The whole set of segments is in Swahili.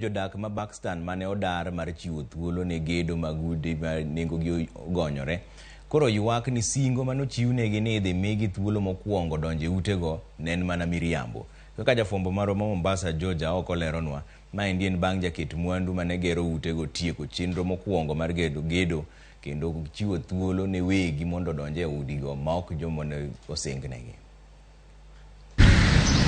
Jodak ma Buxton mane odar mar chiwo thuolo ne gedo mag udi ma nengogi ogonyore koro ywak ni singo manochiwnegi ni idhi migi thuolo mokwongo donjo e utego ne en mana miriambo. Kaka jafwambo marwa ma Mombasa George Aoko leronwa, maendi en bang' jaket mwandu mane gero utego tieko chenro mokwongo mar gedo kendo chiwo thuolo ne wegi mondo odonj e udigo ma ok joma ne osingnegi.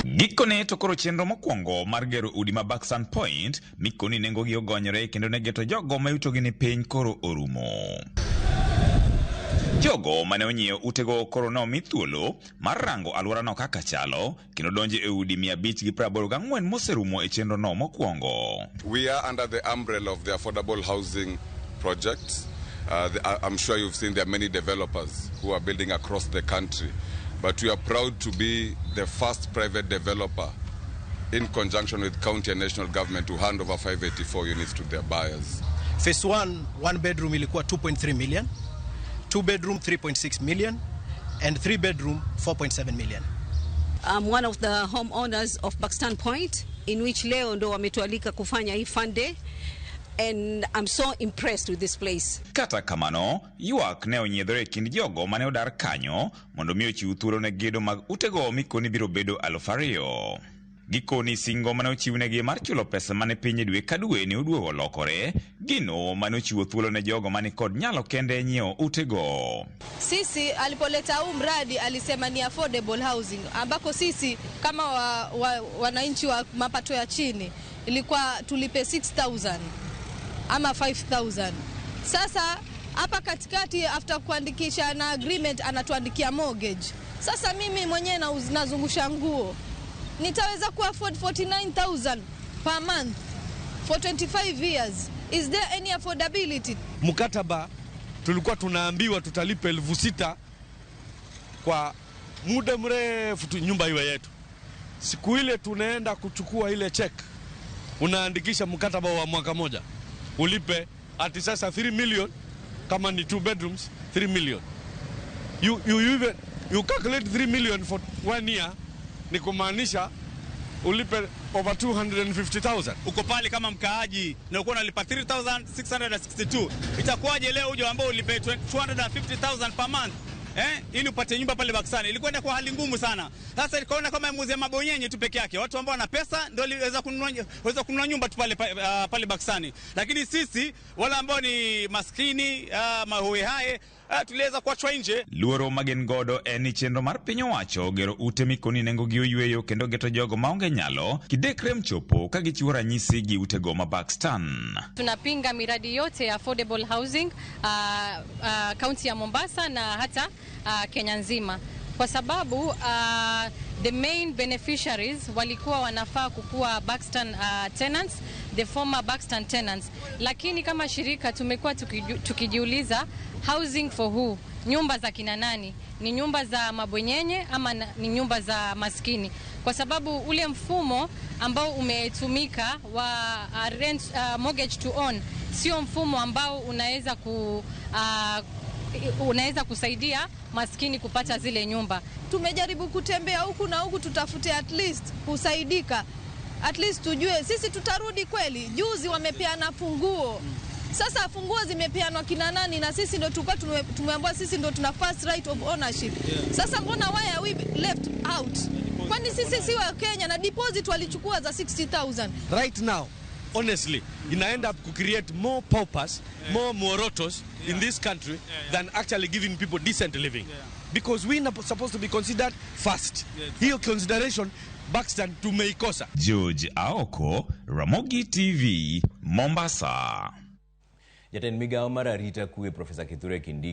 Gikone to koro chenro mokwongo mar gero udi ma Buxton Point mikoni nengogi ogonyore kendo ne geto jogo ma yutogi ni piny koro orumo. Jogo mane onyiewo utego koro ne omi thuolo mar rango alworano kaka chalo kendo donjo e udi 584 moserumo e chenro no mokwongo. We are under the umbrella of the Affordable Housing Project. I'm sure you've seen there are many developers who are building across the country. But we are proud to be the first private developer in conjunction with county and national government to hand over 584 units to their buyers. Phase 1, one bedroom ilikuwa 2.3 million, two bedroom 3.6 million, and three bedroom 4.7 million. I'm one of the homeowners of Buxton Point, in which leo ndo wametualika kufanya hii fun day, and I'm so impressed with this place. Kata kamano, ywak ne onyiedhore e kind jogo mane odar kanyo mondo mi ochiw thuolo ne gedo mag utego mikoni biro bedo 2000. Gikoni singo mane ochiwnegi mar chulo pesa mane piny e dwe ka dwe ne oduogo olokore, gino mane ochiwo thuolo ne jogo mani kod nyalo kende nyiewo utego. Sisi alipoleta huu mradi alisema ni affordable housing, ambako sisi kama wananchi wa mapato ya chini ilikuwa tulipe 6000 ama 5000. Sasa hapa katikati after kuandikisha na agreement anatuandikia mortgage. Sasa mimi mwenyewe nazungusha nguo, nitaweza ku afford 49,000 per month for 25 years? Is there any affordability? Mkataba tulikuwa tunaambiwa tutalipa 6,000 kwa muda mrefu tu nyumba iwe yetu. Siku ile tunaenda kuchukua ile check, unaandikisha mkataba wa mwaka moja, ulipe ati sasa 3 million, kama ni two bedrooms 3 million. You even you calculate 3 million for one year, ni kumaanisha ulipe over 250,000. Uko pale kama mkaaji na uko unalipa 3662, itakuwaje leo uje ambao ulipe 250,000 per month ili upate nyumba pale Buxton? Ilikuwa kwa hali ngumu sana. Sasa ikaona kama muuzia mabonyenye tu peke yake, watu ambao wana pesa ndio waweza kununua nyumba tu pale Buxton, lakini sisi wale ambao ni maskini, mahohehahe, tuliweza kuachwa nje. Luoro magen godo en ni chenro mar piny owacho gero ute mikoni nengogi oyweyo kendo geto jogo maonge nyalo kidekre mchopo ka gichiwo ranyisi gi utego ma Buxton. Tunapinga miradi yote ya affordable housing kaunti ya Mombasa na hata Kenya nzima kwa sababu the main beneficiaries walikuwa wanafaa kukuwa Buxton tenants, the former Buxton tenants, lakini kama shirika tumekuwa tukijiuliza, housing for who? Nyumba za kina nani? Ni nyumba za mabwenyenye ama ni nyumba za maskini? Kwa sababu ule mfumo ambao umetumika wa rent, mortgage to own sio mfumo ambao unaweza kusaidia maskini kupata zile nyumba. Tumejaribu kutembea huku na huku tutafute at least kusaidika, at least tujue sisi tutarudi kweli. Juzi wamepeana funguo, sasa funguo zimepeanwa kina nani? Na sisi ndo tulikuwa tumeambiwa sisi ndo tuna first right of ownership. Sasa mbona, why are we left out? Kwani sisi si wa Kenya? Na deposit walichukua za 60,000. Right now, honestly, ina end up to create more paupers, more morotos in this country than actually giving people decent living. Because we are supposed to be considered first. Hiyo consideration Buxton tumeikosa. George Aoko, Ramogi TV, Mombasa. Jatend migawo mar arita kwe Profesa Kithure Kindiki.